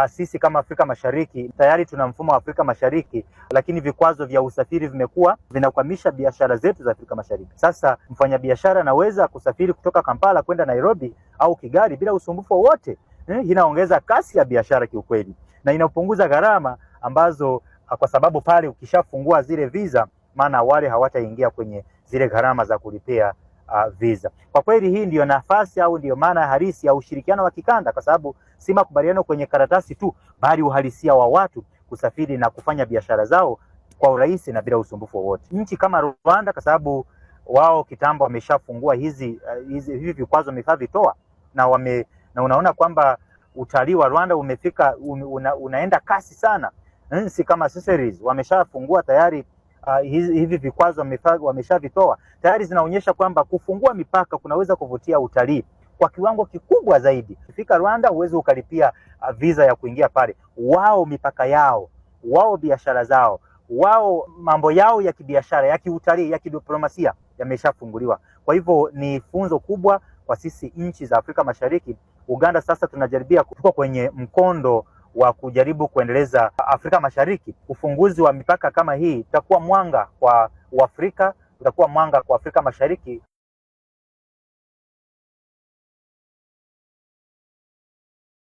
Sisi kama Afrika Mashariki tayari tuna mfumo wa Afrika Mashariki, lakini vikwazo vya usafiri vimekuwa vinakwamisha biashara zetu za Afrika Mashariki. Sasa mfanyabiashara anaweza kusafiri kutoka Kampala kwenda Nairobi au Kigali bila usumbufu wowote. Inaongeza kasi ya biashara kiukweli, na inapunguza gharama ambazo, kwa sababu pale ukishafungua zile visa, maana wale hawataingia kwenye zile gharama za kulipia visa. Kwa kweli hii ndiyo nafasi au ndiyo maana halisi ya ushirikiano wa kikanda, kwa sababu si makubaliano kwenye karatasi tu, bali uhalisia wa watu kusafiri na kufanya biashara zao kwa urahisi na bila usumbufu wowote. Nchi kama Rwanda, kwa sababu wao kitambo wameshafungua hizi hizi hivi vikwazo wameshavitoa na unaona kwamba utalii wa Rwanda umefika unaenda kasi sana. Si kama Seychelles wameshafungua tayari, hivi vikwazo wameshavitoa tayari, zinaonyesha kwamba kufungua mipaka kunaweza kuvutia utalii kwa kiwango kikubwa zaidi. Ukifika Rwanda huwezi ukalipia visa ya kuingia pale. Wao mipaka yao, wao biashara zao, wao mambo yao ya kibiashara, ya kiutalii, ya kidiplomasia yameshafunguliwa. Kwa hivyo ni funzo kubwa kwa sisi nchi za Afrika Mashariki. Uganda sasa tunajaribia, tuko kwenye mkondo wa kujaribu kuendeleza Afrika Mashariki. Ufunguzi wa mipaka kama hii itakuwa mwanga kwa Uafrika, utakuwa mwanga kwa Afrika Mashariki.